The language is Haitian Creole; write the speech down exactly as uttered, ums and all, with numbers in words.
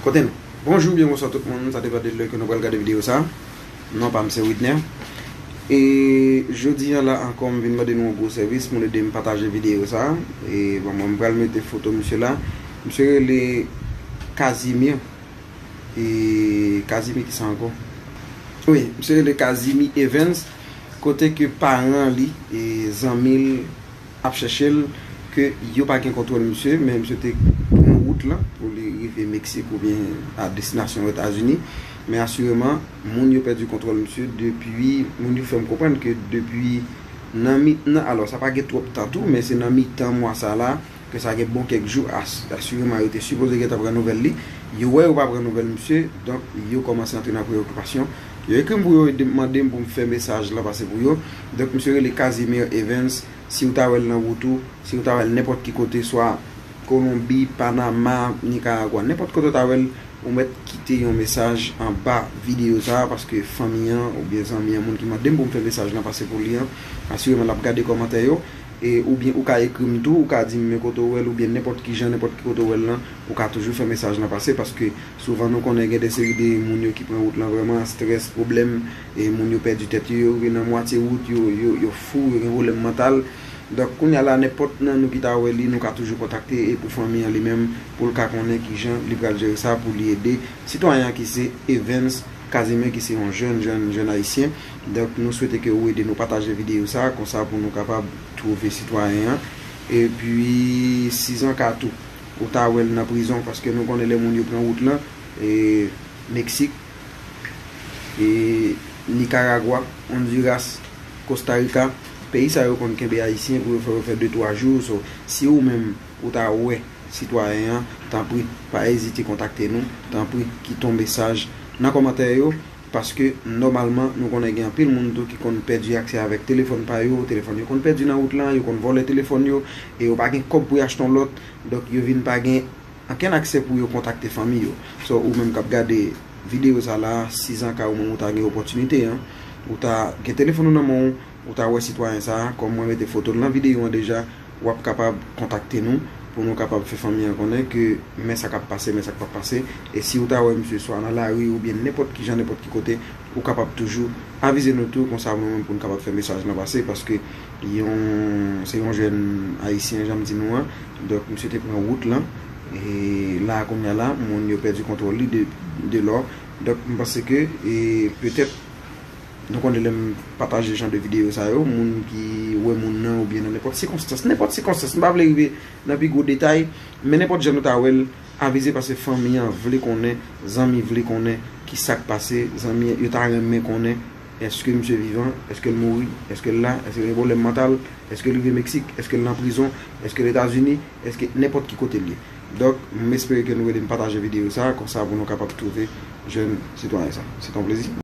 Kote nou? Bonjou, byen bonswa tout moun. Sa depann de lè ke nou pral gade videyo sa. Non pa m se Widner. E jodi a la ankò, m vin mande nou yon gwo sèvis pou nou ede m pataje videyo sa. E bon, mwen, m pral mete foto misye la. Misye rele Casimir. E Casimir ki sa ankò? Wi, misye rele Casimir Evans. Kote ke paran li, e zanmi l, ap chèche l, ke yo pa gen kontwòl misye, men misye te pran wout lan pou li rive Meksik oubyen a destinasyon Etazini. Men asireman, moun yo pèdi kontwòl misye depi, moun yo fè m konprann ke depi nan mi, nan, alò, sa pa gen twòp tan tou, men se nan mitan mwa sa la, ke sa gen bon kèk jou, as-, asireman yo te sipoze gentan pran nouvèl li. Yo wè yo pa pran nouvèl misye, donk yo kòmanse antre nan preyokipasyon. Yo ekri m pou yo ede m, mande m pou m fè mesaj lan pase pou yo. Donk misye rele Casimir Evans. Si w ta wè l nan wout ou, si w ta wè l nenpòt ki kote, swa Kolonbi, Panama, Nikaragwa, nenpòt kote w ta wè l, ou mèt kite yon mesaj anba videyo sa a, paske fanmi an oubyen zanmi an, moun ki mande m pou m fè mesaj lan pase pou li an, asireman l ap gade kòmantè yo, e oubyen ou ka ekri m tou, ou ka di m men kote w wè l, oubyen nenpòt ki jan, nenpòt ki kote w wè l lan, ou ka toujou fè mesaj lan pase, paske souvan nou konnen gen de seri de moun yo ki pran wout lan vrèman, estrès, pwoblèm, e moun yo pèdi tèt yo, yo rive nan mwatye wout, yo, yo, yo fou, yo gen pwoblèm mantal. Donk, kounye a la, nenpòt nan nou ki ta wè li, nou ka toujou kontakte, e pou fanmi an li menm, pou l ka konnen kijan li pral jere sa, pou li ede sitwayen an ki se Evans Casimir, ki se yon jèn, jèn, jèn ayisyen. Donk, nou swete ke ou ede nou pataje videyo sa, konsa pou nou kapab twouve sitwayen an. Epi, sizanka tou, ou ta wè l nan prizon, paske nou konnen lè moun yo pran wout lan, e Meksik, e Nikaragwa, Ondiras, Kostarika, peyi sa yo konn kenbe ayisyen pou yo fè yo fè de twa jou. So, si ou menm ou ta wè sitwayen an, tanpri, pa ezite kontakte nou, tanpri, kite yon mesaj nan kòmantè yo, paske nòmalman nou konnen gen anpil moun tou ki konn pèdi aksè avèk telefòn pa yo, telefòn yo konn pèdi nan wout lan, yo konn vòlè telefòn yo, e yo pa gen kòb pou yo achte yon lòt, donk yo vin pa gen ankenn aksè pou yo kontakte fanmi yo. So, ou menm k ap gade videyo sa la, sizanka ou menm ou ta gen opòtinite an, ou ta gen telefòn ou nan men w, ou ta wè sitwayen sa a, kòm mwen mete foto l nan videyo an deja, w ap kapab kontakte nou pou nou kapab fè fanmi an konnen ke men sa k ap pase, men sa k p ap pase. E si w ta wè misye swa nan lari oubyen nenpòt ki jan, nenpòt ki kote, ou kapab toujou avize nou tou, konsa nou menm pou n kapab fè mesaj lan pase, paske yon, se yon jèn ayisyen, jan m di nou an, donk misye te pran wout lan, e la kounye a la, moun yo pèdi kontwòl li de, de lò. Donk, m panse ke, e petèt, nou konnen lè m pataje jan de videyo sa yo, moun ki wè moun nan oubyen nan nenpòt sikonstans, nenpòt sikonstans, m pa vle rive nan pi gwo detay, men nenpòt jan nou ta wè l, avize, paske fanmi an vle konnen, zanmi vle konnen ki sa k pase, zanmi yo ta renmen konnen, èske misye vivan, èske l mouri, èske l la, èske l gen pwoblèm mantal, èske l rive Meksik, èske l nan prizon, èske l Etazini, èske nenpòt ki kote l ye. Donk, m espere ke nou ede m pataje videyo sa, konsa pou nou kapab twouve jèn sitwayen sa. Se te yon plezi.